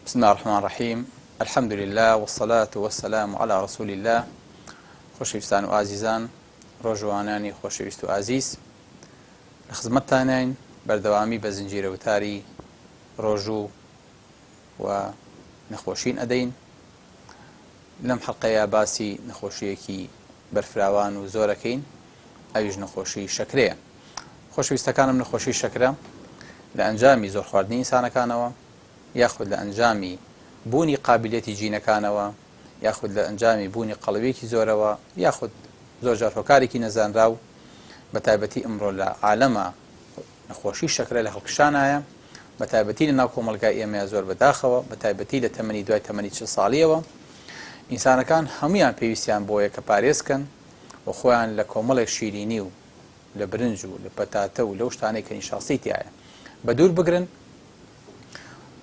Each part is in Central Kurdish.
بسم اللە الرحمن الرحیم الحمد للە والصلاة والسلام علی رسول اللە خۆشەویستان و ئازیزان ڕۆژوانانی خۆشەویست و ئازیز لە خزمەتتانین بەردەوامی بە زنجیرە وتاری ڕۆژوو و نەخۆشین ئەدەین لەم حەڵقەیە باسی نەخۆشیەکی بەرفراوان و زۆرەکەین ئەویش نەخۆشی شەکرەیە خۆشەویستەکانم نەخۆشی شەکرە لە ئەنجامی زۆر خواردنی ئینسانەکانەوە یاخود لە ئەنجامی بوونی قابیلیەتی جینەکانەوە یاخود لە ئەنجامی بوونی قەڵەویەکی زۆرەوە یاخود زۆرجار هۆکارێکی نەزانراو بە تایبەتی ئمڕۆ لە عالەمە نەخۆشی شەکرە لە هەڵکشانایە بە تایبەتی لە ناو کۆمەڵگای ئێمەیە زۆر بەداخەوە بە تایبەتی لە تەمەنی دوای تەمەنی 40 ساڵیەوە ئینسانەکان هەمویان پێویستیان بۆیە کە پارێزکەن و خۆیان لە کۆمەڵێک شیرینی و لە برنج و لە پەتاتە و لەو شتانەی کە نیشاستەی تایە بە دوور بگرن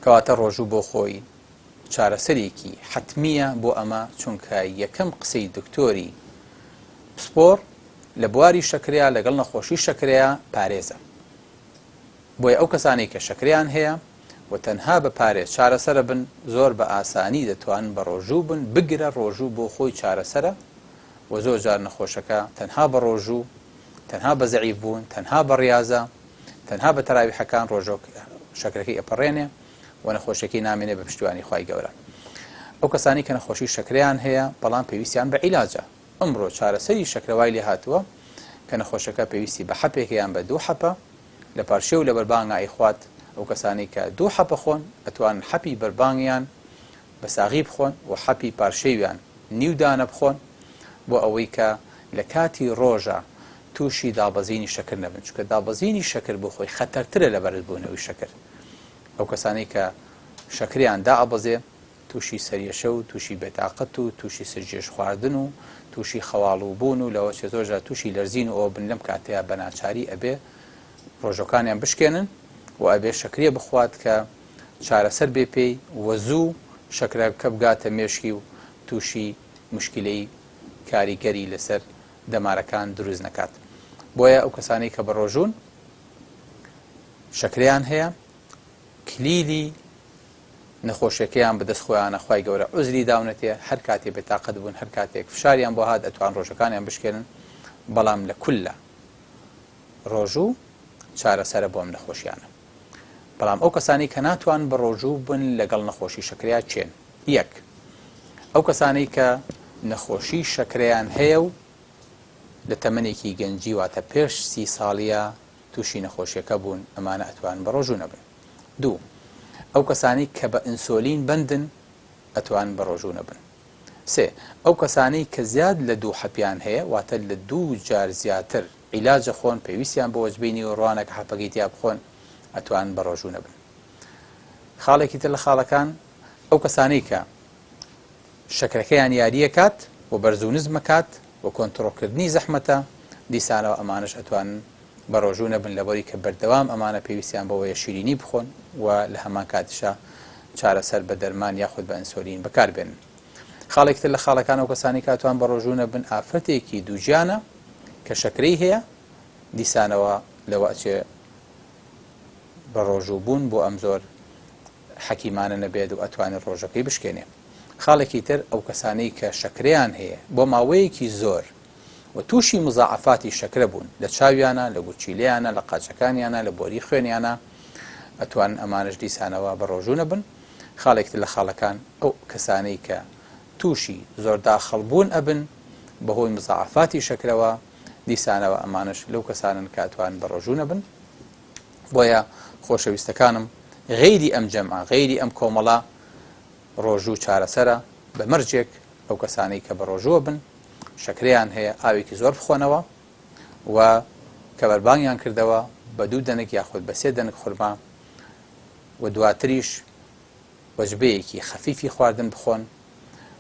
کەواتە ڕۆژوو بۆ خۆی چارەسەرێکی حەتمییە بۆ ئەمە، چونکە یەکەم قسەی دکتۆری پسپۆڕ لە بواری شەکرەیا لەگەڵ نەخۆشی شەکرەیا پارێزە. بۆیە ئەو کەسانەی کە شەکرەیان هەیە و تەنها بە پارێز چارەسەرە بن زۆر بە ئاسانی دەتوانن بە ڕۆژوو بن، بگرە ڕۆژوو بۆ خۆی چارەسەرە و زۆر جار نەخۆشەکە تەنها بە ڕۆژوو، تەنها بە زەعیف بوون، تەنها بە ڕیازە، تەنها بە تەراویحەکان ڕۆژۆک شەکرەکەی ئەپەڕێنێ و نەخۆشیەکەی نامێنێ بە پشتیوانی خوای گەورە. ئەو کەسانەی کە نەخۆشی شەکرەیان هەیە بەڵام پێویستیان بە عیلاجە، ئەمڕۆ چارەسەری شەکرە وای لێ هاتووە کە نەخۆشەکە پێویستی بە حەپێکە یان بە دوو حەپە لە پارشێو و لە بەربانگا ئەیخوات، ئەو کەسانەی کە دوو حەپە خۆن ئەتوانن حەپی بەربانگیان بە ساغی بخۆن و حەپی پارشێویان نیو دانە بخۆن بۆ ئەوەی کە لە کاتی ڕۆژا تووشی دابەزینی شەکر نەبن چونکە دابەزینی شەکر بۆ خۆی خەتەرترە لە بەرزبوونەوەی شەکر ئەو کەسانەی کە شەکریان دائەبەزێ تووشی سەریەشە و تووشی بێتاقەت و تووشی سرگێژ خواردن و تووشی خەواڵوو بوون و لەوەچێ زۆر جار تووشی لەرزین و ئەوە بن لەم کاتەیا بە ناچاری ئەبێ ڕۆژەکانیان بشکێنن و ئەبێ شەکریە بخوات کە چارەسەر بێ پێی و زوو شەکرەکە بگاتە مێشکی و تووشی موشکیلەی کاریگەری لەسەر دەمارەکان دروست نەکات بۆیە ئەو کەسانەی کە بەڕۆژوون شەکرەیان هەیە کلیلی نەخۆشیەکەیان بەدەست خۆیانە خوای گەورە عوزری داونەتێ هەر کاتێ بێتاقەت بوون هەر کاتێک فشاریان بۆ هات ئەتوان ڕۆژەکانیان بشکێنن بەڵام لە کولە ڕۆژوو چارەسەرە بۆ ئەم نەخۆشیانە بەڵام ئەو کەسانەی کە ناتوان بە ڕۆژوو بن لەگەڵ نەخۆشی شەکرەیا کێن؟ یەک، ئەو کەسانەی کە نەخۆشی شەکرەیان هەیە و لە تەمەنێکی گەنجی واتە پێش سی ساڵیە تووشی نەخۆشیەکە بوون ئەمانە ئەتوان بە ڕۆژوو نەبن. دوو، ئەو کەسانەی کە بە ئنسۆلین بەندن ئەتوان بە ڕۆژوو نەبن. سێ، ئەو کەسانەی کە زیاد لە دوو حەپیان هەیە واتە لە دوو جار زیاتر عیلاج ئەخۆن پێویستیان بە وەجبەی نیوەڕوانە کە حەپەکەی تیا بخۆن ئەتوانن بە ڕۆژوو نەبن. خاڵێکی تر لە خاڵەکان ئەو کەسانەی کە شەکرەکەیان یاریەکات و بەرز و نزمەکات و کۆنتڕۆڵکردنی زەحمەتە دیسانەوە ئەمانەش ئەتوانن بە ڕۆژوو نەبن لەبەری کە بەردەوام ئەمانە پێویستیان بەوەیە شیرینی بخۆن و لە هەمان کاتیشا چارەسەر بە دەرمان یاخود بە ئەنسۆلین بەکاربێنن. خاڵێکی تر لە خاڵەکان ئەو کەسانەی کە ئەتوان بە ڕۆژوو نەبن ئافرەتێکی دووگیانە کە شەکرەی هەیە دیسانەوە لەوە ئەچێ بە ڕۆژوو بوون بۆ ئەم زۆر حەکیمانە نەبێت و ئەتوانێت ڕۆژەکەی بشکێنێ. خاڵێکی تر ئەو کەسانەی کە شەکرەیان هەیە بۆ ماوەیەکی زۆر و تووشی مزاعەفاتی شەکرە بوون لە چاویانە، لە گورچیلەیانە، لە قاچەکانیانە، لە بۆری خوێنیانە ئەتوانن ئەمانەش دیسانەوە بە ڕۆژوو نەبن. خاڵێکی تر لە خاڵەکان ئەو کەسانەی کە تووشی زۆر داخڵ بوون ئەبن بەهۆی مزاعەفاتی شەکرەوە دیسانەوە ئەمانەش لەو کەسانەن کە ئەتوانن بە ڕۆژوو نەبن. بۆیە خۆشەویستەکانم غەیری ئەم جەمعە غەیری ئەم کۆمەڵە ڕۆژوو چارەسەرە بە مەرجێک ئەو کەسانەی کە بە ڕۆژووە بن شەکرەیان هەیە ئاوێکی زۆر بخۆنەوە و کە بەربانگیان کردەوە بە دوو دەنک یاخود بە سێ دەنک خورما و دواتریش وەجبەیەکی خەفیفی خواردن بخۆن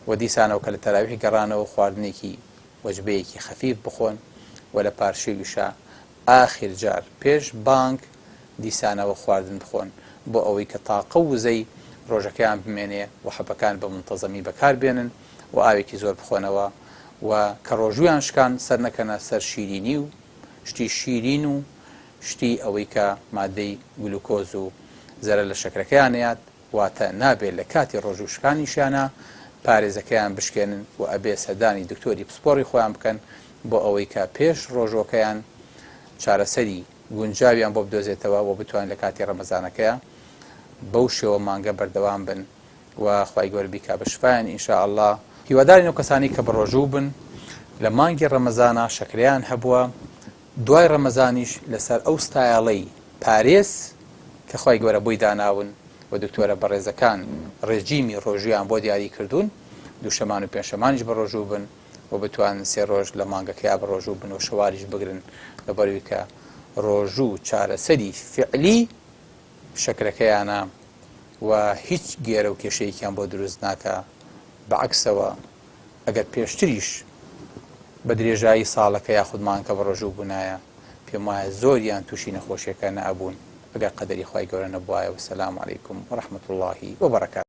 و دیسانەوە کە لە تەراویح گەڕانەوە خواردنێکی وەجبەیەکی خەفیف بخۆن و لە پارشێویشا ئاخیر جار پێش بانگ دیسانەوە خواردن بخۆن بۆ ئەوەی کە تاقە و وزەی ڕۆژەکەیان بمێنێ و حەبەکان بە مونتەزەمی بەکار بێنن و ئاوێکی زۆر بخۆنەوە و کە ڕۆژوویان شکان سەر نەکەنە سەر شیرینی و شتی شیرین و شتی ئەوەی کە مادەی گلوکۆز و زەرەر لە شەکرەکەیان نەیات. واتە نابێ لە کاتی ڕۆژوو شکانیشیانا پارێزەکەیان بشکێنن و ئەبێ سەردانی دکتۆری پسپۆڕی خۆیان بکەن بۆ ئەوەی کە پێش ڕۆژووەکەیان چارەسەری گونجاویان بۆ بدۆزێتەوە و بتوانن لە کاتی ڕەمەزانەکەیا بەو شێوە مانگە بەردەوام بن و خوای گەورە بیکا بە شفایان ان شاء اللە. هیوادارین ئەو کەسانەی کە بەڕۆژوو بن لە مانگی ڕەمەزانا شەکرەیان هەبووە دوای ڕەمەزانیش لەسەر ئەو ستایەڵەی پارێز کە خوای گەورە بۆی داناون و دکتۆرە بەڕێزەکان ڕێجیمی ڕۆژوویان بۆ دیاری کردوون دووشەمان و پێنجشەمانیش بەڕۆژوو بن و بتوانن سێ ڕۆژ لە مانگەکەیا بەڕۆژوو بن و شەوالیش بگرن لەبەروی کە ڕۆژوو چارەسەری فعلی شەکرەکەیانە و هیچ گێرە و کێشەیەکیان بۆ دروست ناکا، بە عەکسەوە ئەگەر پێشتریش بە درێژایی ساڵەکە یاخود مانگەکە بە ڕۆژوو بوونایە پێم وایە زۆریان تووشی نەخۆشیەکە نەئەبوون ئەگەر قەدەری خوای گەورە نەبوایە وسلام علیکم ورحمة اللە وبرکاته.